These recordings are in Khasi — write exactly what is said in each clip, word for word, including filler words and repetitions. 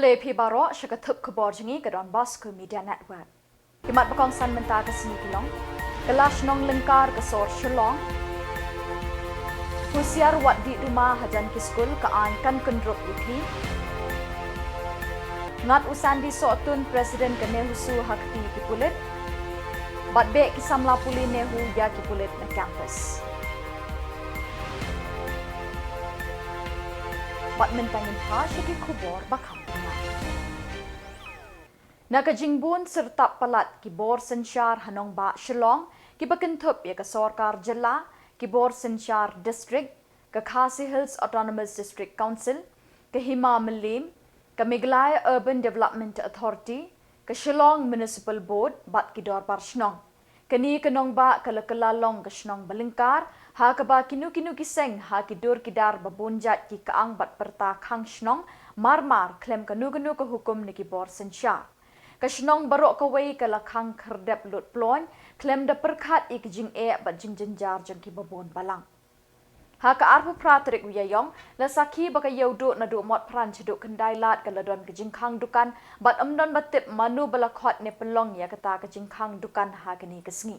Te phi baroh sha ka thup khubor jong ngi ka Don Bosco Media Network. Ki mat ba kongsan mynta ka sngi ki long: Ka la shnong lyngkar ka sor Shillong. Husiar wat dih duma hajan ki skul, ka aiñ kan kyndrup ïa phi. Ngat u Sandy Sohtun, President ka NEHUSU, ha kti ki pulit. Bad beh ki samla pule NEHU ïa ki pulit na campus. Bad mynta ngin phai sha ki khubor ba kham bynta. Na ka jingbun syrtap palat ki bor synshar ha nongbah Shillong, kiba kynthup ïa ka sorkar jylla, ki bor synshar district, ka Khasi Hills Autonomous District Council, ka Hima Mylliem, ka Meghalaya Urban Development Authority, ka Shillong Municipal Board bad ki dorbar shnong. Kane ka nongbah ka la kylla long ka shnong ba lyngkar, ha kaba kino kino ki seng ha ki dur ki dar ba bun jait ki kyang bad pyrta khang shnong marmar khlem kano kano ka hukum na ki bor synshar. Ka shnong baroh kawei ka la khang khyrdep lut ploiñ, khlem da pyrkhat ïa ki jingeh bad jingjynjar jong kiba bun balang. Ha ka arphew phra tarik u Ïaïong, la sakhi ba ka Ïewduh naduh Motphran shaduh Khyndailad ka la don ka jingkhang dukan, bad ym don ba tip mano ba la khot ne pynlong ïa kata ka jingkhang dukan ha kane ka sngi.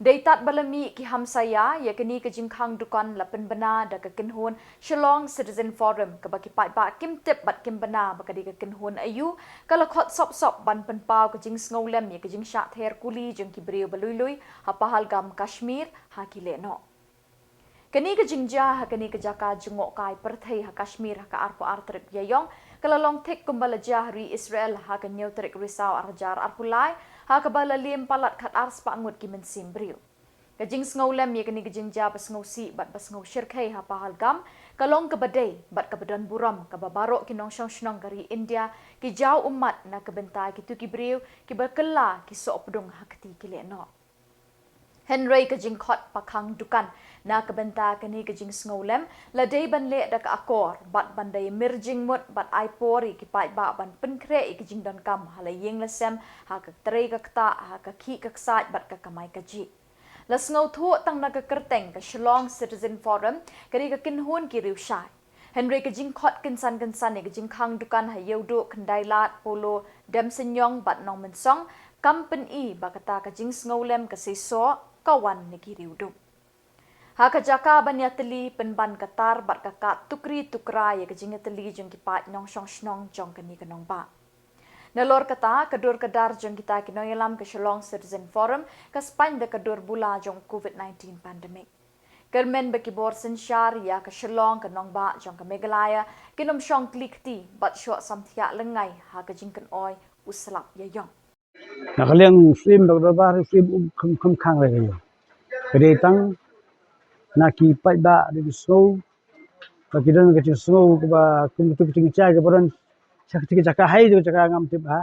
Dei tad ba la mih ki hamsaïa ïa kane ka jingkhang dukan, la pynbna da ka kynhun Shillong Citizen Forum, kaba ki paidbah kim tip bad kim bna ba ka dei ka kynhun aïu, ka la khot sop sop ban pynpaw ka jingsngewlem ïa ka jingshah ther kuli jong ki briew ba lui lui ha Pahalgam, Kashmir, ha ki lehnoh. Kane ka jingjia ha kane ka jaka jngohkai pyrthei ha Kashmir ha ka arphew ar tarik Ïaïong, ka la long thik kumba la jia ha ri Israel ha ka hynñiew tarik Risaw ar hajar arphew lai, ha kaba la liem palat khatar spah ngut ki mynsiem briew. Ka jingsngewlem ïa kane ka jingjia ba sngewsih bad ba sngewshyrkhei ha Pahalgam, ka long kaba dei bad kaba don burom, kaba baroh ki nongshong shnong ka ri India ki jaw ummat na ka bynta kito ki briew kiba kylla ki sohpdung ha kti ki lehnoh. Hynrei ka jingkhot pakhang dukan na ka bynta kane ka jingsngewlem la dei ban leh da ka akor, bad ban da ïamir jingmut bad ai por ïa ki paidbah ban pynkhreh ïa ki jingdonkam ha la ïing la sem, ha ka trei ka ktah, ha ka khih ka ksaiñ bad ka kamai kajih. La sngewthuh tang na ka kyrteng ka Shillong Citizen Forum, ka dei ka kynhun ki riewshai. Hynrei ka jingkhot kynsan kynsan ïa ka jingkhang dukan ha Ïewduh, Khyndailad, Polo, Demseiñiong bad Nongmynsong, kam pyni ba kata ka jingsngewlem ka seisoh ka wan na ki riewdum. Ha ka jaka ban ïatylli pynban ka tar bad ka kad tukri tukra ïa ka jingïatylli jong ki paid nongshong shnong jong kane ka nongbah. Nalor kata, ka dur ka dar jong kita ki nongïalam ka Shillong Citizen Forum ka spaiñ da ka dur bula jong u Covid nineteen pandemic. Kyrmen ba ki bor synshar ïa ka Shillong, ka nongbah jong ka Meghalaya, kin ym shong kli kti bad shoh samthiah lyngngai ha ka jingkynoi u slap Ïaïong. Na ka liang u Syiem bad ka dorbar u Syiem um kham kham khang re ka ïong. Ka dei tang na ki paidbah dei ki sngew ba ki don ka jingsngew kaba kum kito ki jingshai kaba don sha kito ki jaka, hai kito ki jaka ngam tip ha.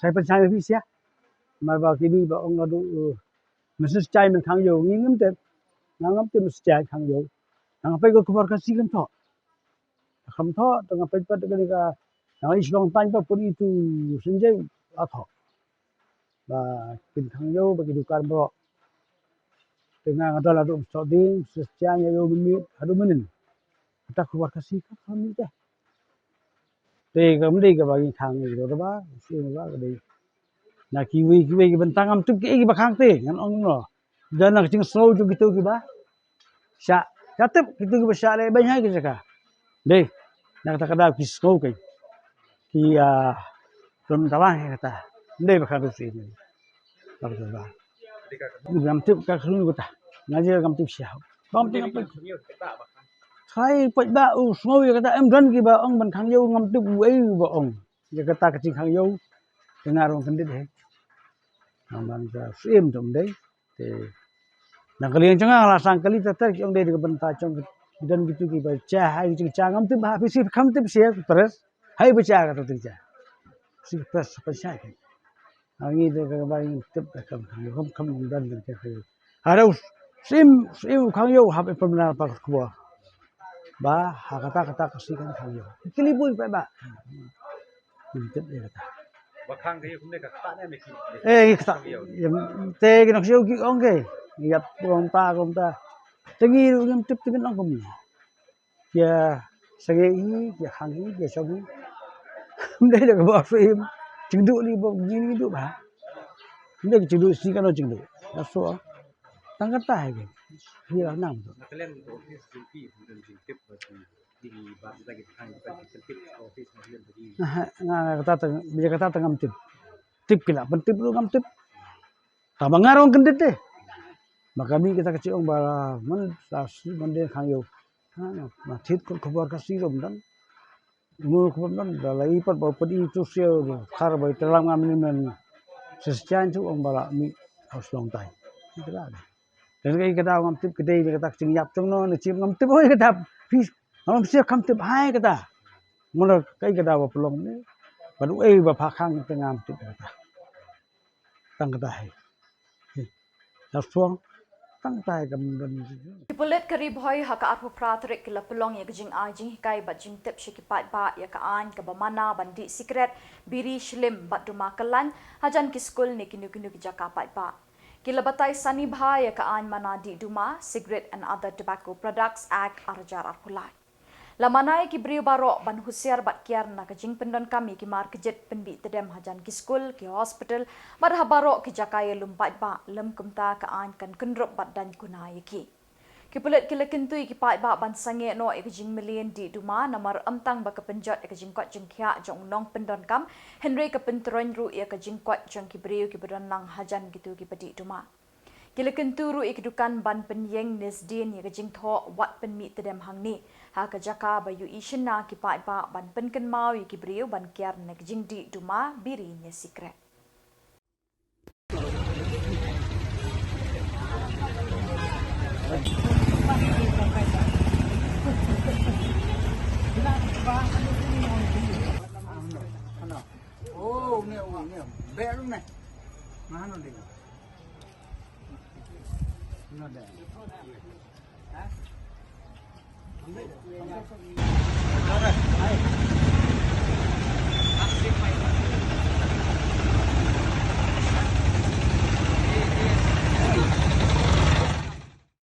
Shai pynshai phi sia. Namar ba ki dei ba ong naduh, uh, Mister Shai men khang ïew, ngi ngim tip. Nga ngam tip Mister Shai khang ïew. Nga peit ka khubor Khasi kham thoh. Kham thoh, te nga peit pat kane ka, nga i shlong tang pa pun itu senjai la thoh. Ba kin khang ïew, ba ki dukan baroh. Te nga nga dal haduh Mister Ding, Mister Shai ïa ïew mynmiet, haduh mynnin. Kata khubor Khasi kham kham te. Te kam dei kaba ngi khang ïa ka dorbar, u Syiem ba ka dei. Na kiwei kiwei ki bynta ngam tip kiei kiba khang te, ngan ong kumno. Jan na ka jingsngew jong kito kiba shah. Ka tip kito kiba shah leh beiñ ha ki jaka. Dei, na kata ka daw ki sngew kein. Ki, ah, don tawang ha kata. Dei ba khang te u Syiem. Ba kata ba. Ngam tip ka khun kata. Nga je ngam tip sha. Ngam tip, ngam tip. Khai paidbah u sngew ïa kata, em don kiba ong ban khang ïew, ngam tip uei ba ong. Ïa kata ka jingkhang ïew, te nga ruh kyndit hi. Namar ka Syiem te um dei. Te na ka liang jong nga la sang kali ta ta ki ong dei da ka bynta jong ki don kito kiba jia, hai ki jingshai ngam tip ha, phi sngewthuh kham tip sha ki press. Hai ba jia kata jingshai. Sha ki press pynshai ki. Ha ngi dei kaba ngi tip da kham khang ïew, kham kham don da ka khang ïew. Hada u Syiem, Syiem u khang ïew hap i pynbna pa ka khubor. Ba ha kata kata ka Khasi kan khang ïew. Kili bun pa ba. Ngi tip ïa kata. Ba khang ka ïew kumne ka ktah ne me ki. Eh, ngi ktah. Ïa, te ki nongshong ïew ki ong ke. Ïa kumta kumta. Te ngi ruh ngim tip te ki ong kumne. Ïa sangeh hi, ïa khang hi, ïa shong hi. Ym dei da kaba shu im. Jingduh li ba jingduh ba. Ym dei ka jingduh shi kano jingduh. Ka shu. Tang kata hi ke. Hi la nang tu. Nga, nga kata tang, bila kata tang ngam tip. Tip ki la pyntip ruh ngam tip. Tang ba nga ruh kyndit de. Ba ka mih kita ka jingong ba la man sa shi man de khang ïew. Ha, ma thied khubor ka shi ruh ym don. Mut khubor ym don, da la i pat ba pyni tu sha khar ba i tyrlam ngam ni men. Sa shi jan tu ong ba la mih ha Shillong tai. Ïa ka da. Te ka ïa ka da ngam tip ka dei ïa kata ka jingïap jong no ne chim ngam tip oi kata. Phi ngam sha kam tip hai kata. Mut ka ïa ka da ba pynlong ne. Ba du ei ba pha khang te ngam tip kata. Tang kata hai. Hi. Ka suang tang kata hai kam don. Ki pulit ka Ri Bhoi ha ka arphew phra tarik ki la pynlong ïa ka jingai jinghikai bad jingtip sha ki paidbah ïa ka aiñ kaba mana ban dih sikret, biri, shlim bad duma kyllain hajan ki skul ne kino kino ki jaka paidbah. Ki la batai sani bha ïa ka aiñ mana dih duma, Cigarette and Other Tobacco Products Act ar hajar arphew lai. La mana ïa ki briew baroh ban husiar bad kiar na ka jingpyndonkam ïa ki mar kjit pynbih tdem hajan ki skul, ki hospital bad ha baroh ki jaka ïalum paidbah, lym kumta ka aiñ kan kynrup bad daiñ kuna ïa ki. Ki pulit ki la kyntu ïa ki paidbah ban sangeh noh ïa ka jingmlien dih duma namar ym tang ba ka pynjot ïa ka jingkoit jingkhiah jong u nongpyndonkam, hynrei ka pyntroiñ ruh ïa ka jingkoit jong ki briew kiba don lang hajan kito kiba dih duma. Ki la kyntu ruh ïa ki dukan ban pynïeng ne sdien ïa ka jingthoh wat pynmih tdem hangne ha ka jaka ba ïohi shynna ki paidbah ban pynkynmaw ïa ki briew ban kiar na ka jingdih duma, biri ne sikret.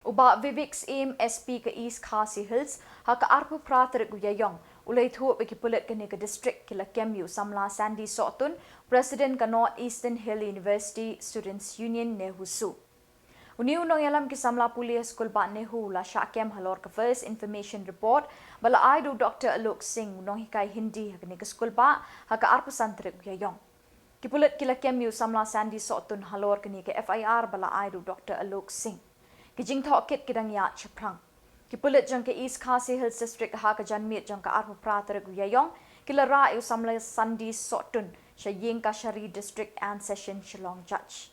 U Bah Vivek Syiem, S P ka East Khasi Hills, ha ka arphew phra tarik u Ïaïong, u la ïathuh ba ki pulit kane ka district ki la kem ïa u samla Sandy Sohtun, President ka North Eastern Hill University Students Union, NEHUSU. Une u nongïalam ki samla pule ha skul bah NEHU u la shah kem halor ka First Information Report ba la ai da u Doctor Alok Singh, u nonghikai Hindi ha kane ka skul bah, ha ka arphew san tarik u Ïaïong. Ki pulit ki la kem ïa u samla Sandy Sohtun halor kane ka F I R ba la ai da u Doctor Alok Singh. Ki jingthoh kit ki dang ïaid shaphrang. Ki pulit jong ka East Khasi Hills District ha ka janmiet jong ka arphew phra tarik u Ïaïong ki la rah ïa u samla Sandy Sohtun sha ïing kashari District and Session Shillong Judge.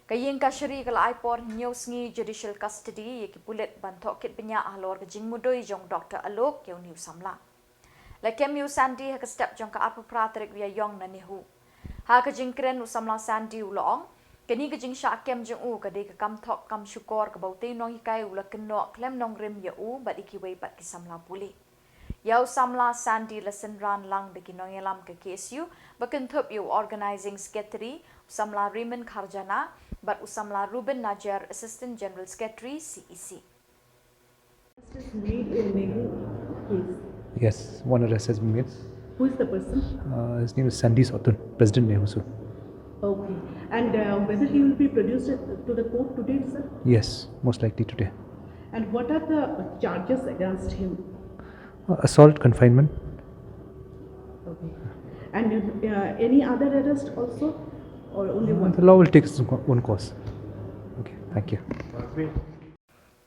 Ka ïing kashari ka la ai por hynñiew sngi judicial custody ïa ki pulit ban thoh kit bniah halor ka jingmudui jong Doctor Alok ïa une u samla. La kem ïa u Sandy ha ka step jong ka arphew phra tarik u Ïaïong na NEHU. Ha ka jingkren u samla Sandy u la ong, kane ka jingshah kem jong u ka dei ka kam thok kam shukor kaba utei u nonghikai u la kynnoh khlem nongrim ïa u bad ïa kiwei pat ki samla pule. Ïa u samla Sandy la synran lang da ki nongïalam ka K S U ba kynthup ïa u Organising Secretary, u samla Raymond Kharjana bad u samla Ruben Najiar, Assistant General Secretary, C E C. Arrest made in NEHU case? Yes, one arrest has been made. Who is the person? Uh, his name is Sandy Sohtun, President NEHUSU. Okay. And, uh, whether he will be produced to the court today, sir? Yes, most likely today. And what are the charges against him? Uh, assault, confinement. Okay. And, uh, any other arrest also, or only one? Uh, the law will take its own course. Okay, thank you.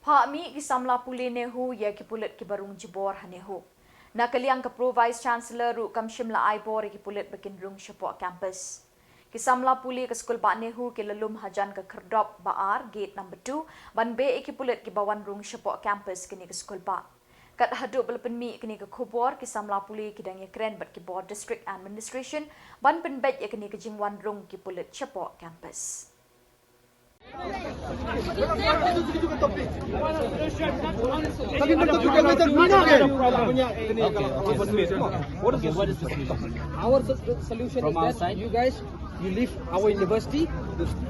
Phah mih ki samla pule NEHU ïa ki pulit kiba rung jubor ha NEHU. Na ka liang ka Pro Vice Chancellor ruh kam shym la ai bor ïa ki pulit ba kin rung shapoh campus. Ki samla pule ka skul bah NEHU ki la lum hajan ka khyrdop ba ar, gate number two, ban beh ïa ki pulit kiba wan rung shapoh campus kane ka skul bah. Kat haduh ba la pynmih kane ka khubor, ki samla pule ki dang ïakren bad ki bor District Administration ban pynbeit ïa kane ka jingwan rung ki pulit shapoh campus. Our s- solution is that you guys, you leave our university,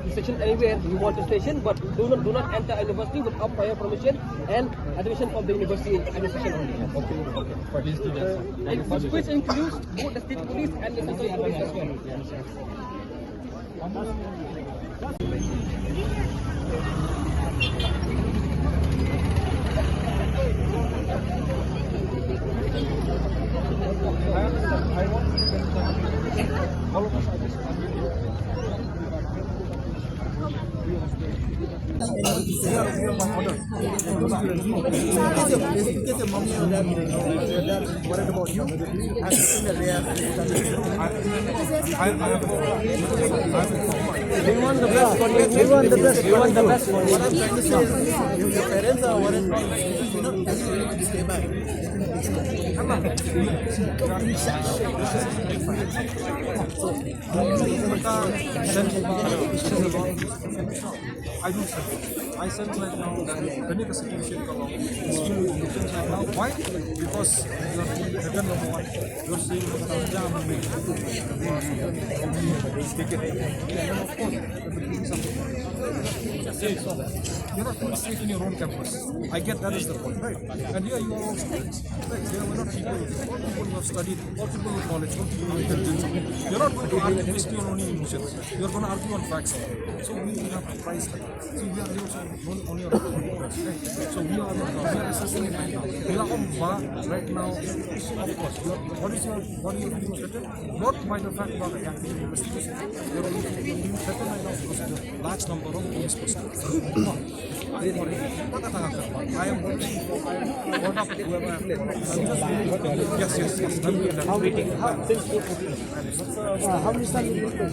you station anywhere you want to station, but do not do not enter university without prior permission and admission from the university administration only. Okay, okay. Please do that. And this includes both the state police and the central police as well. We want the best for you. We want the best. We want the best for you. What I'm trying to say is, if your parents are worried about you, you know, you need to stay back. I do send. I send right now. Kane ka situation ka long. Why? Because you are doing the number one. You are saying, "Take it." And of course, you're not feeling safe in your own campus. I get that is the point, right? And here you are also. Right? There were not people. All people who have studied, all people with knowledge, all people with intelligence. You're not going to argue based on only emotions. You're going to argue on facts. So we have to price that. So we are also only, only on facts, right? So we are, we are assessing it right now. We are on bar right now. Of course, you are, what is your, what are you feeling threatened? Not by the fact that I have to investigation. You're only feeling threatened right now because of the large number of police personnel. I am working for, I am, what up, whoever I am. Yes, yes, yes. I'm doing that. How, how, since uh, how many times you been?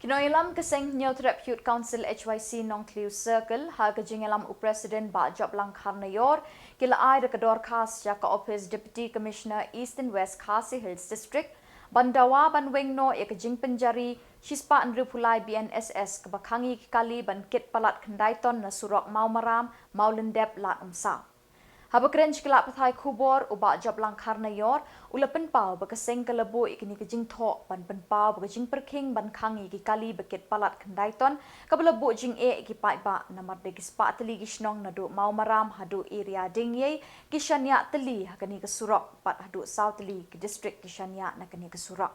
Ki nongïalam ka seng Hynñiewtrep Youth Council H Y C Nongthliew Circle ha ka jingïalam u President Bah Joplang Kharnaior ki la ai da ka dorkhas ïa ka Office Deputy Commissioner Eastern West Khasi Hills District ban dawa ban weng noh ïa ka jingpynjari shispah hynriewphew lai B N S S kaba khang ïa ki kali ban kit palat khyndai ton na surok Mawmaram, Mawlyndep, Lad Umsaw. Haba kren sha ki lad pathai khubor u Bah Joplang Kharnaior u la pynpaw ba ka seng ka la buh ïa kane ka jingthoh ban pynpaw ba ka jingpyrkhing ban khang ïa ki kali ba kit palat khyndai ton kaba la buh jingeh ïa ki paidbah namar da ki spah tylli ki shnong naduh Mawmaram haduh Area Diengiei ki shaniah tylli ha kane ka surok bad haduh saw tylli ki district ki shaniah na kane ka surok.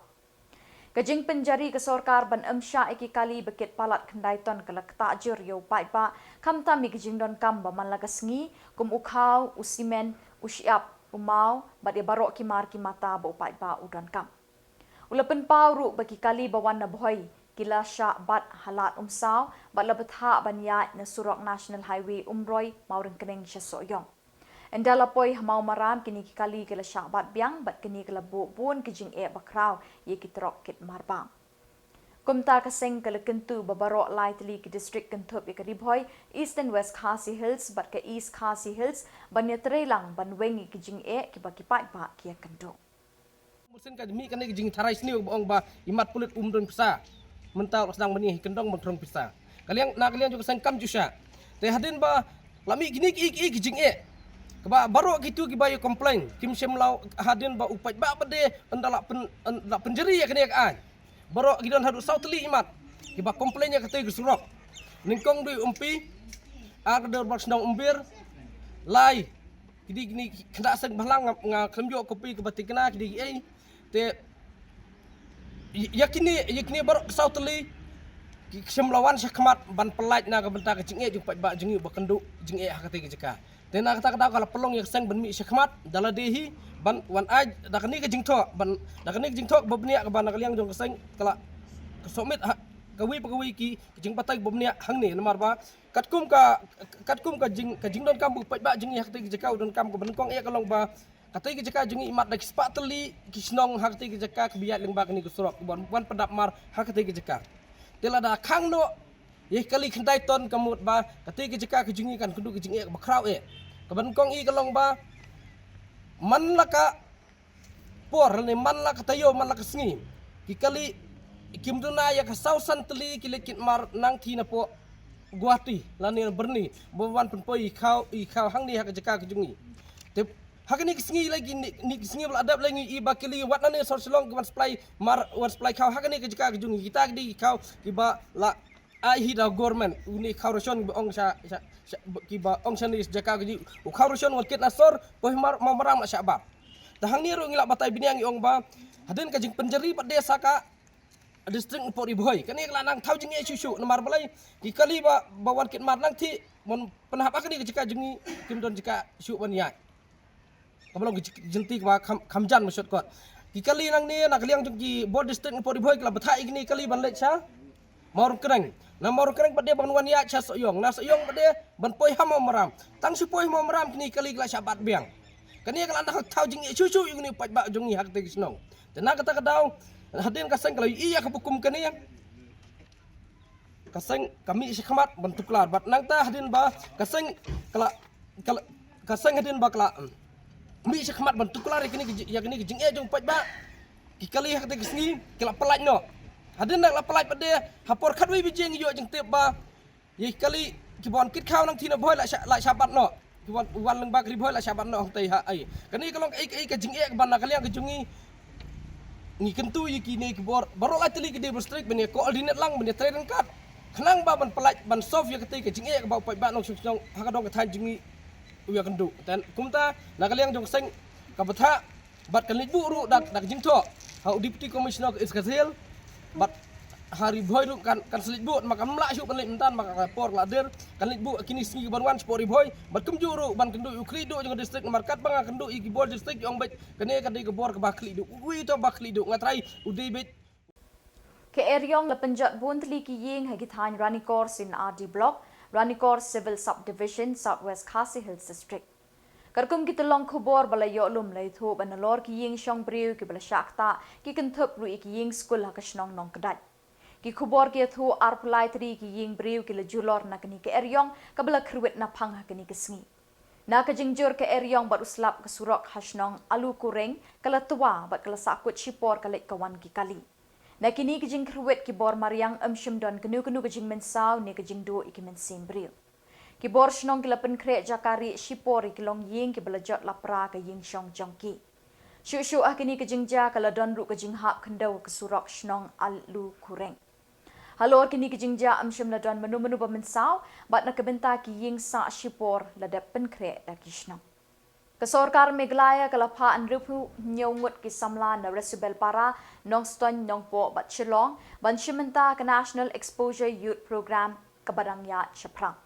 Ka jingpynjari ka sorkar ban ym shah ïa ki kali ba kit palat khyndai ton ka la ktah jur ïa u paidbah khamtam ïa ki jingdonkam ba man la ka sngi kum u khaw, u simen, u shyiap, u maw bad ïa baroh ki mar ki mata ba u paidbah u donkam. U la pynpaw ruh ba ki kali ba wan na Bhoi ki la shah bat ha Lad Umsaw bad la bthah ban ïaid na surok National Highway Umroi Mawryngkneng sha Sohiong. Ynda la poi ha Mawmaram kine ki kali ki la shah bat biang bad kine ki la buh bun ki jingeh bakhraw ïa ki trok kit marbam. Kumta ka seng ka la kyntu ba baroh lai tylli ki district kynthup ïa ka Ri Bhoi, Eastern West Khasi Hills bad ka East Khasi Hills ban ïatreilang ban weng ïa ki jingeh kiba ki paidbah ki ïakynduh. Musin ka mih kane ka jingtharai sniew ba ong ba i mat pulit um don pisa. Mynta u sdang ban ïa hi kyndong ban throng pisa. Ka liang na ka liang jong ka seng kam ju sha. Te hadien ba la mih kine ki, ki, ki jingeh, kaba baroh kitu kiba ïa complain kim shym la hadien ba u paidbah ba de ynda la pyn, ynda la pynjari ïa kane ka aiñ. Baroh ki don haduh saw tylli i mat kiba complain ïa katei ka surok. Nyngkong dei u M P, ar ka dorbar shnong Umbir, lai ki dei kine ki khyndai seng bhalang nga, nga khlem ïoh copy kaba tikna ki dei kiei. Te ïa kine, ïa kine baroh saw tylli ki shym la wan shakhmat ban pyllait na ka bynta ka jingeh jong paidbah jong ngi ba kynduh jingeh ha katei ka jaka. Te na kata ka daw ka la pynlong ïa ka seng ban mih shakhmat da lade hi ban wan ai da kane ka jingthoh, ban da kane ka jingthoh ba bniah kaba na ka liang jong ka seng ka la ka submit ha kawei pa kawei ki, ki jingbatai ba bniah hangne, namar ba katkum ka, katkum ka jing, ka jingdonkam ba u paidbah jong ngi ha katei ka jaka u donkam kaba nyngkong eh ka long ba katei ka jaka jong ngi i mat da ki spah tylli ki shnong ha katei ka jaka kaba ïaid lyngba kane ka surok, ban wan pyndap mar ha katei ka jaka. Te lada khang noh ïa ki kali khyndai ton ka mut ba katei ka jaka ka jong ngi kan kynduh ka jingeh kaba khraw eh. Kaba nyngkong i ka long ba man la ka por lane man la ka taïew man la ka sngi ki kali kim duna ïa ka saw san tylli ki leit kit mar nangthie napoh Guwahati lane Byrni ba wan pynpoi i khaw, i khaw hangne ha ka jaka ka jong ngi. Te ha kane ka sngi lei kine, kine ki sngi ba la dep lei ngi i ba kali wat lane sor Shillong ki wan supply mar, wan supply khaw ha kane ka jaka ka jong ngi. Kita ki dei ki khaw kiba la ai hi da government, une khaw ration ba ong sha, sha, sha, kiba ong shane jaka ka jong ngi. U khaw ration wan kit na sor, poi mar, Mawmaram la shah bat. Te hangne ruh ngi la batai bniah ngi ong ba hadien ka jingpynjari pat de sa ka district Upper Ri Bhoi. Kane ka la nang thaw jingeh shuh shuh namar balei ki kali ba, ba wan kit mar nangthie ban pynhap ha kane ka jaka jong ngi kim don jaka shuh ban ïaid. Kaba long ka jing, jingtih kaba kham, kham jan ma shortcut. Ki kali nangne na ka liang jong ki bor district Upper Ri Bhoi ki la bthah ïa kine kali ban leit sha Mawryngkneng. Na Mawryngkneng pat de ban wan ïaid sha Sohiong. Na Sohiong pat de ban poi ha Mawmaram. Tang shu poi ha Mawmaram kine kali ki la shah bat biang. Kane ka la nang thaw jingeh shuh shuh ïa une u paidbah jong ngi ha katei ka shnong. Te na kata ka daw hadien ka seng ka la ïohi ïa kaba kum kane. Ka seng ka mih shakhmat ban tuklar bad nangta hadien ba ka seng ka la, ka la, ka seng hadien ba ka la, mm, mih shakhmat ban tuklar ïa kine ki ji, ïa kine ki jingeh jong paidbah. Ki kali ha katei ka sngi ki la pyllait noh. Hadien ba la pyllait pat de ha por khatwei baje ngi ïoh jingtip ba ïa ki kali kiba wan kit khaw nangthie na Bhoi la shah, la shah bat noh. Ki wan, wan lyngba ka Ri Bhoi la shah bat noh hangtei ha ai. Kane ka long kaei kaei ka jingeh kaba na ka liang ka jong ngi. Ngi kyntu ïa kine ki bor baroh lai tylli ki district ban ïa coordinate lang ban ïa trei ryngkat khnang ba ban pyllait ban solve ïa katei ka jingeh kaba u paidbah nongshong shnong ha ka dong ka thaiñ jong ngi u ïakynduh. Te kumta na ka liang jong ka seng ka bthah bad kan leit buh ruh da, da ka jingthoh ha u Deputy Commissioner ka East Khasi Hills bad ha Ri Bhoi ruh kan, kan sa leit buh, ma kam lah shuh ban leit mynta ma ka por la der. Kan leit buh kine sngi kiban wan shapoh Ri Bhoi bad kumjuh ruh ban kynduh ïa u khlieh duh jong ka district namar katba nga kynduh ïa ki bor district ki ong beit kane ka dei ka bor kaba khlieh duh. Uei to ba khlieh duh, nga trai u dei beit. Ka Eriong la pynjot bun tylli ki ïing ha ki thaiñ Ranikor C and R D Block, Ranikor Civil Subdivision, South West Khasi Hills District. Katkum ki tyllong khubor ba la ïoh lum la ïathuh ba nalor ki ïing shong briew kiba la shah ktah ki kynthup ruh ïa ki ïing skul ha ka shnong Nongkdait. Ki khubor ki ïathuh arphew lai tylli ki ïing briew ki la julor na kane ka eriong kaba la kyrwit naphang ha kane ka sngi. Na ka jingjur ka eriong bad u slap ka surok ha shnong Alukureng ka la twa bad ka la sahkut shipor ka leit ka wan ki kali. Na kine ki jingkyrwit ki bor mariang ym shym don kano kano ka jingmynsaw ne ka jingduh ïa ki mynsiem briew. Ki bor shnong ki la pynkhreh jaka rieh shipor ïa ki longïing kiba la jot lapra ka ïing shong jong ki. Shuh shuh ha kine ki jingjia ka la don ruh ka jinghap khyndew ka surok shnong Alukureng. Halor kine ki jingjia ym shym la don mano mano ba mynsaw bad na ka bynta ki ïing sah shipor la dep pynkhreh da ki shnong. Ka sorkar Meghalaya ka la phah hynriewphew hynñiew ngut ki samla na Resubelpara, Nongstoiñ, Nongpoh bad Shillong ban shim bynta ka National Exposure Youth Programme kaba dang ïaid shaphrang.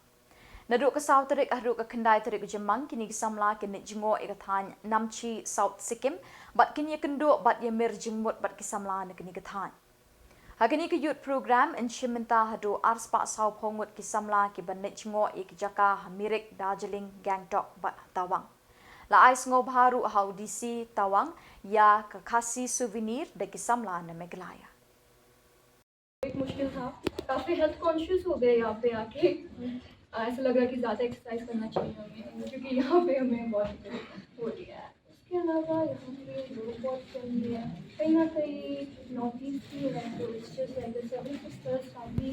Naduh ka saw tarik haduh ka khyndai tarik u Jymmang kine ki samla kin leit jngoh ïa ka thaiñ Namchi, South Sikkim bad kin ïakynduh bad ïamir jingmut bad ki samla na kine ki thaiñ. Ha kane ka Youth Programme yn shim bynta haduh arspah sawphew ngut ki samla kiban leit jngoh ïa ki jaka ha Mirik, Darjeeling, Gangtok bad Tawang. La ai sngewbha ruh ha u D C Tawang ïa ka Khasi Souvenir da ki samla na Meghalaya. मुश्किल था, काफ़ी health conscious हो गए यहाँ पे आके। ऐसा लग रहा कि ज़्यादा एक्सरसाइज करना चाहिए हमें, क्योंकि यहाँ पे हमें बहुत हो रही है। उसके अलावा यहाँ पे लोग बहुत फ्रेंडली है। कहीं ना कहीं नॉर्थ ईस्ट भी है, तो it's just like the seven sisters family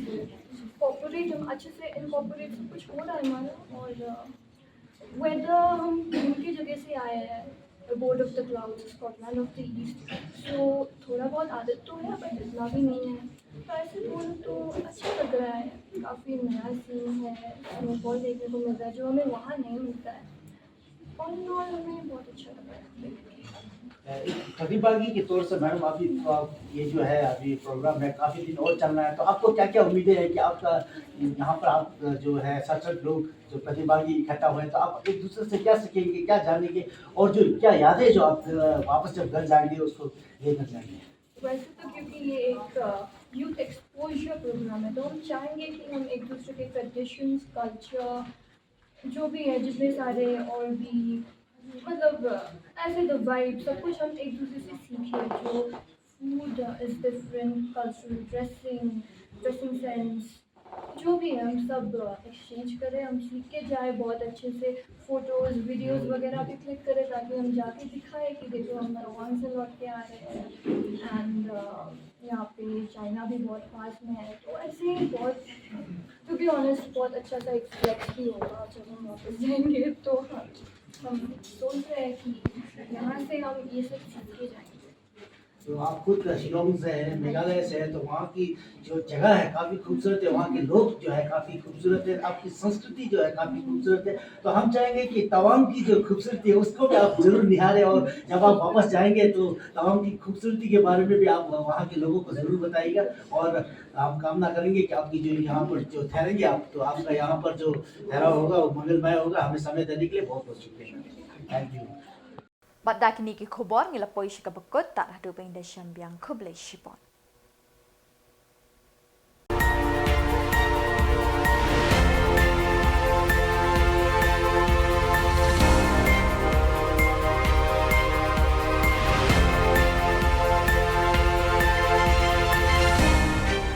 cooperate, हम अच्छे से इनकॉपरेट, सब कुछ हो रहा है हमारा। और वेदर, हम घूम के जगह से आए हैं, abode of the clouds, Scotland of the East. So थोड़ा बहुत आदत तो है, बट इतना भी नहीं है। तो ऐसे बोलो तो अच्छा लग रहा है, काफ़ी नया सीन है, स्नोफॉल देखने को मिल रहा है जो हमें वहाँ नहीं मिलता है। ऑल इन ऑल हमें बहुत अच्छा लग रहा है। प्रतिभागी के तौर से मैडम, अभी तो आप ये जो है, अभी प्रोग्राम है, काफी दिन और चलना है, तो आपको क्या क्या उम्मीदें हैं कि आपका यहाँ पर आप जो है सड़सठ लोग जो प्रतिभागी इकट्ठा हुए, तो आप एक दूसरे से क्या सीखेंगे, क्या जानेंगे, और जो क्या यादें जो आप अ, वापस जब घर जाएंगे उसको लेकर जाएंगे? वैसे तो क्योंकि ये एक यूथ एक्सपोजर प्रोग्राम है, तो हम चाहेंगे कि हम एक दूसरे के ट्रेडिशंस, कल्चर, जो भी है, जितने सारे और भी, मतलब, ऐसे द वाइब, सब कुछ हम एक दूसरे से सीखें। जो food is different, cultural dressing, dressing sense, जो भी है, हम सब एक्सचेंज करें, हम सीख के जाए बहुत अच्छे से। फोटोज, वीडियोस वगैरह भी क्लिक करें, ताकि हम जाके दिखाएं कि देखो, हम तवांग से लौट के आ रहे हैं। एंड यहाँ पे चाइना भी बहुत पास में है, तो ऐसे ही बहुत, टू बी ऑनेस्ट, बहुत अच्छा सा एक्सपीरियंस भी होगा जब हम वापस जाएंगे। तो हाँ, हम सोच रहे हैं कि यहाँ से हम ये सब सीख के जाएंगे। तो आप खुद शिलोंग से हैं, मेघालय से हैं, तो वहाँ की जो जगह है काफी खूबसूरत है, वहाँ के लोग जो है काफी खूबसूरत है, आपकी संस्कृति जो है काफी खूबसूरत है। तो हम चाहेंगे कि तवांग की जो खूबसूरती है उसको भी आप जरूर निहारें, और जब आप वापस जाएंगे तो तवांग की खूबसूरती के बारे में भी आप वहाँ के लोगों को जरूर बताइएगा। और हम कामना करेंगे कि आपकी जो यहाँ पर जो ठहरेंगे आप, तो आपका यहाँ पर जो ठहराव होगा वो मंगलमय होगा। हमें समय देने के लिए बहुत बहुत शुक्रिया। Thank you. Bad da kine ki khubor ngi la poi sha kaba kut, tad haduh ban da shim biang, khublei shibun.